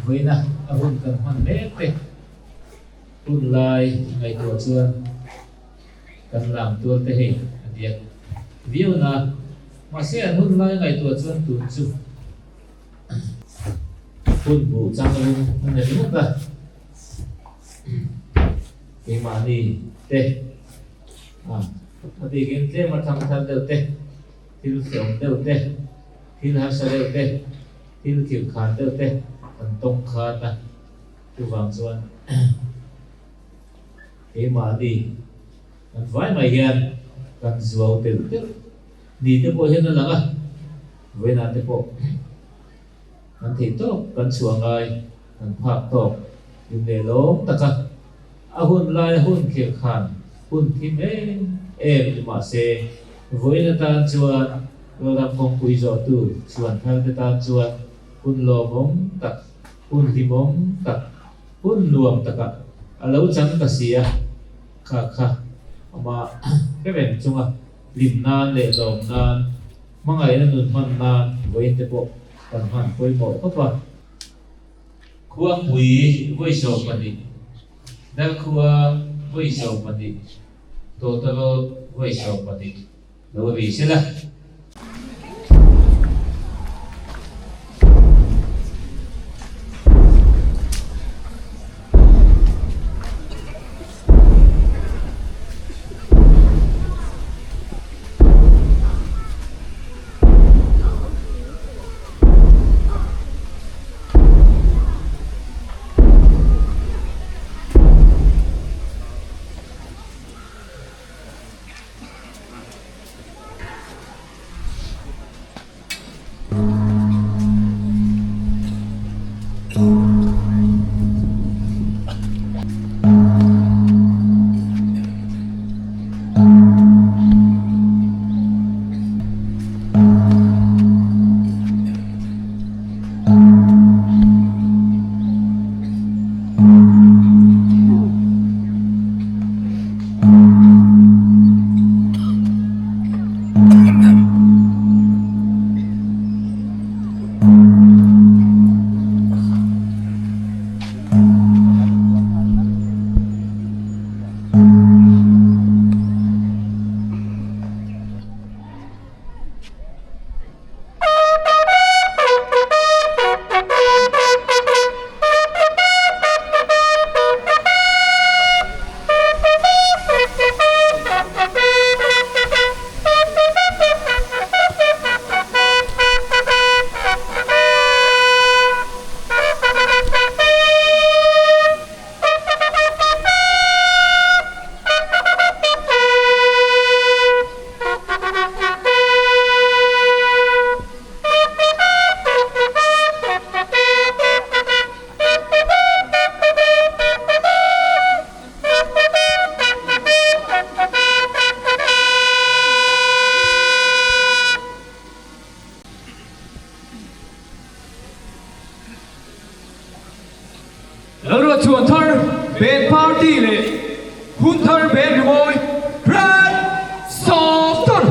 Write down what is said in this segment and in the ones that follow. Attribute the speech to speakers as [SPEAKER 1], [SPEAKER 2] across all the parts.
[SPEAKER 1] Vawiina a hun kan hman mek te hun lai ngaihtuah chuan kan lam tual te hei a diak viau na. Mahse an hun lai ngaihtuah chuan tun chu hun buh chang lung a ni ringawt a. Keimahni te a bikin tlem a thang thar deuh te, thil hreawm deuh te, thil harsa deuh te, thil thil khan deuh te kan tawng khat a, chuvang chuan keimahni kan vai mai hian kan zuau telh telh ni te pawh hian a lang a, vawiinah te pawh kan theih tawk kan chhuah ngai, kan phak tawk hlim leh lawm tak a, a hun lai hun khirh khan hun thim em em ni mahse vawiin atan chuan Lalram kawngpui zawhtu chhuan thar te tan chuan hun lawmawm tak, hun hlimawm tak, hun nuam takah a lo chang ta si a, kha kha amah hre reng chunga hlim nan leh lawm nan, hmangaihna nun hman nan vawiin te pawh kan hman pawimawh khawp a. Khuangpui vawi 12, Darkhua vawi 12, Tawtawrawt vawi 12. Lo ri sela.
[SPEAKER 2] Lalruatchhuan thar band party leh hun thar band rimawi Brad Softer.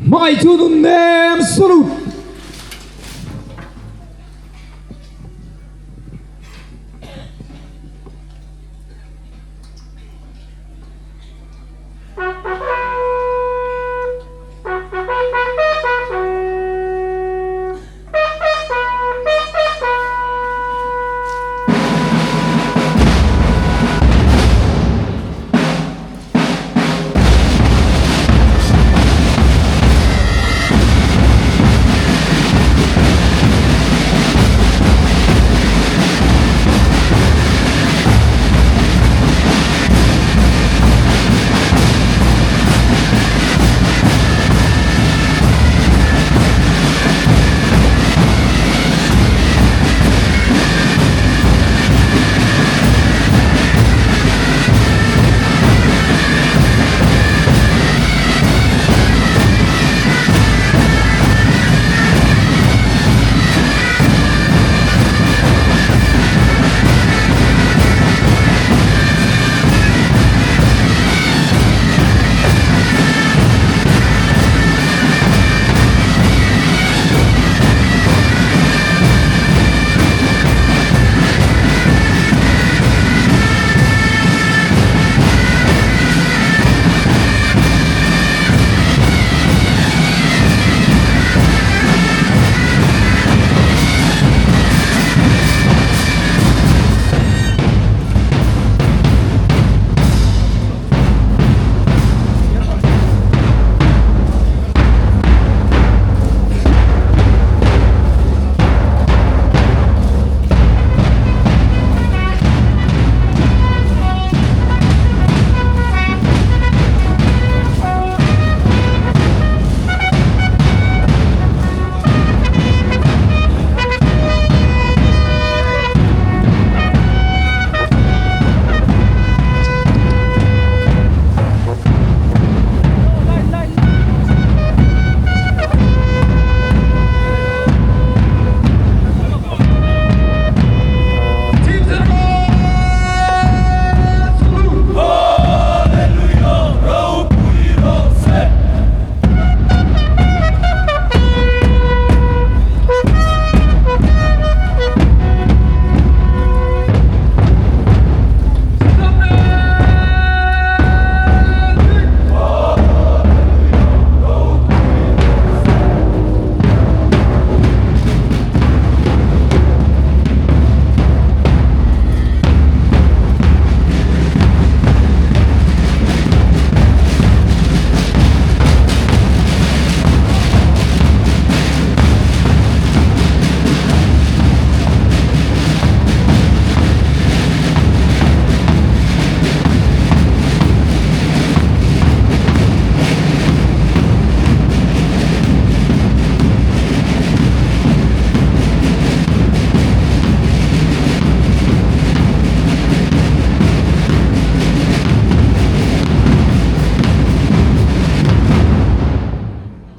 [SPEAKER 2] Hmangaih chu nun nem salute.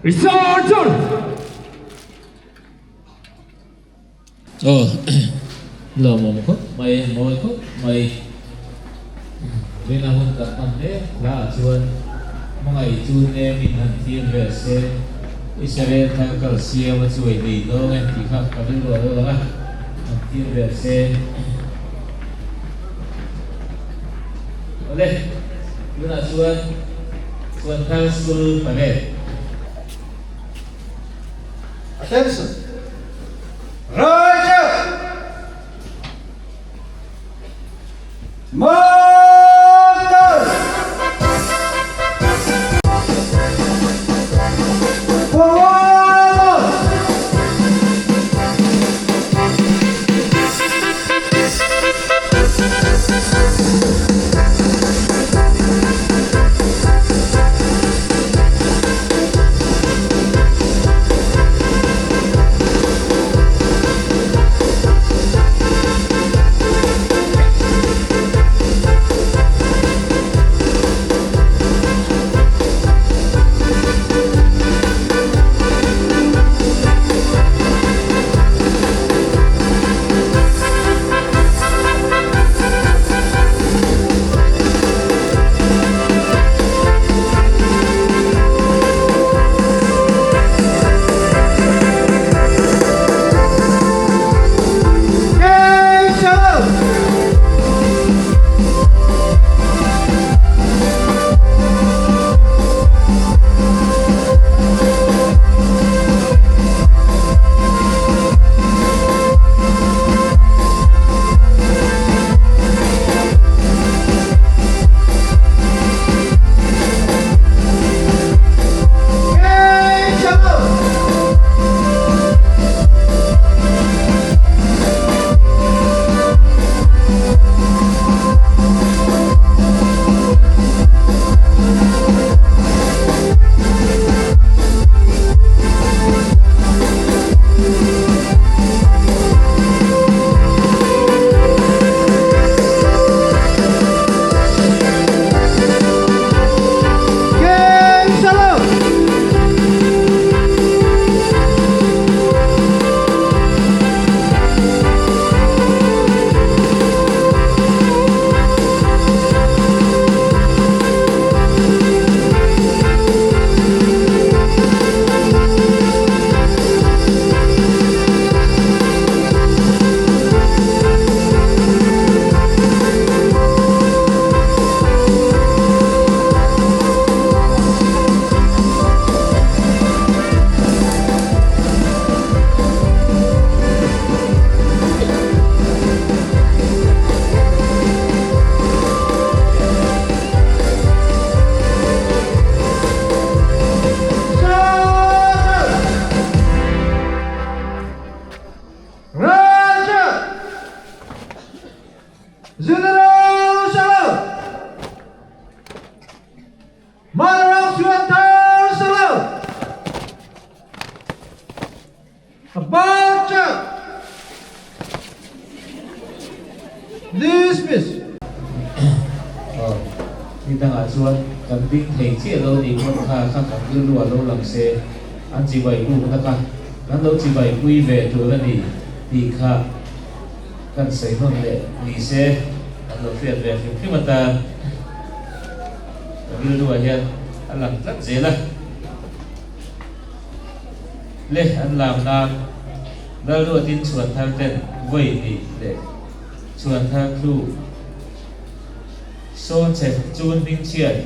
[SPEAKER 2] Researcher!
[SPEAKER 1] Aw lawmawm khawp mai mawi khawp mai Vena hun kan hman mek hla ah chuan hmangaih chu nem in han thlir vel se Israel thar kal siam a chuai nei dawng e tih kha ka rilru a lo lang a han thlir vel se Awle tunah chuan Chuanthar School Parade.
[SPEAKER 3] Attention! Right up! Marker! Forward!
[SPEAKER 1] dangah chuan kan ding thei chiah lo nih pawn kha kha kan rilru a lo lang se, an chibai bukna kha kan lo chibai pui ve tur a ni tih kha kan sawi hnawn leh ni se kan lo hriat ve hrim hrim atan ka rilruah hian a lang tlat zel a. Le an lam nan Lalruatin chhuan thar ten vawi hnih leh chhuan thar thluk sawn chhe chun hming chhiat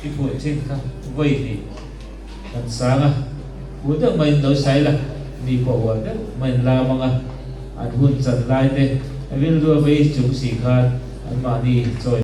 [SPEAKER 1] i phuh thin kha vawi hnih kan sang a, hu deuh maiin lo sai la, mi pawh uar deuh maiin lam ang a, an hun chan lai te rilru a vei chung si khan anmahni chawi.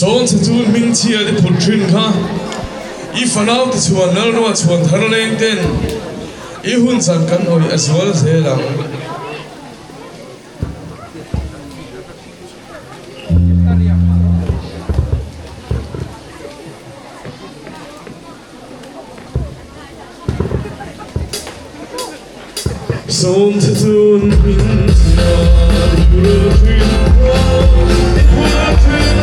[SPEAKER 4] Sawnchhe chu hmingchhia te phut thin kha i fanau te chhuan Lalruah chhuan thar leng ten i hun chan kan awih a zual zel ang. Sawnchhe chu hmingchhia te phut thin kha i phut thin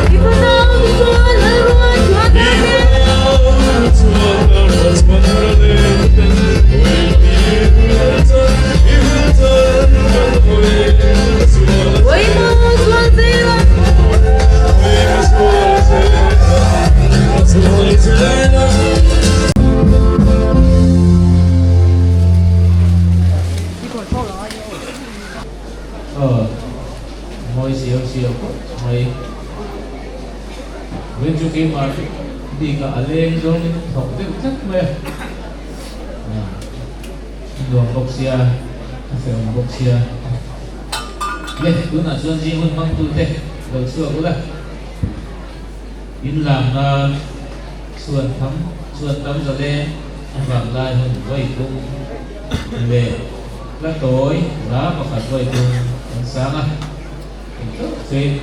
[SPEAKER 5] I fanau te chuan Lalruah chhuan thar leng.
[SPEAKER 4] I fanau te chuan Lalruah chhuan thar leng ten awih i hun chan i hun chan kan awih a zual
[SPEAKER 5] Uai maw zual zel ang.
[SPEAKER 1] bikah a leng zawngin a thawk deuh tlat mai a, a nuam bawk sia, a hrehawm bawk sia. Le, tunah chuan zing hun hmangtute lo chhuak ula, in lam nan chhuan tham chhuan tam zaleng a vang lai hun vawi tum leh hla tawi hla pakhat vawi tum an sang a, engtawk chuin.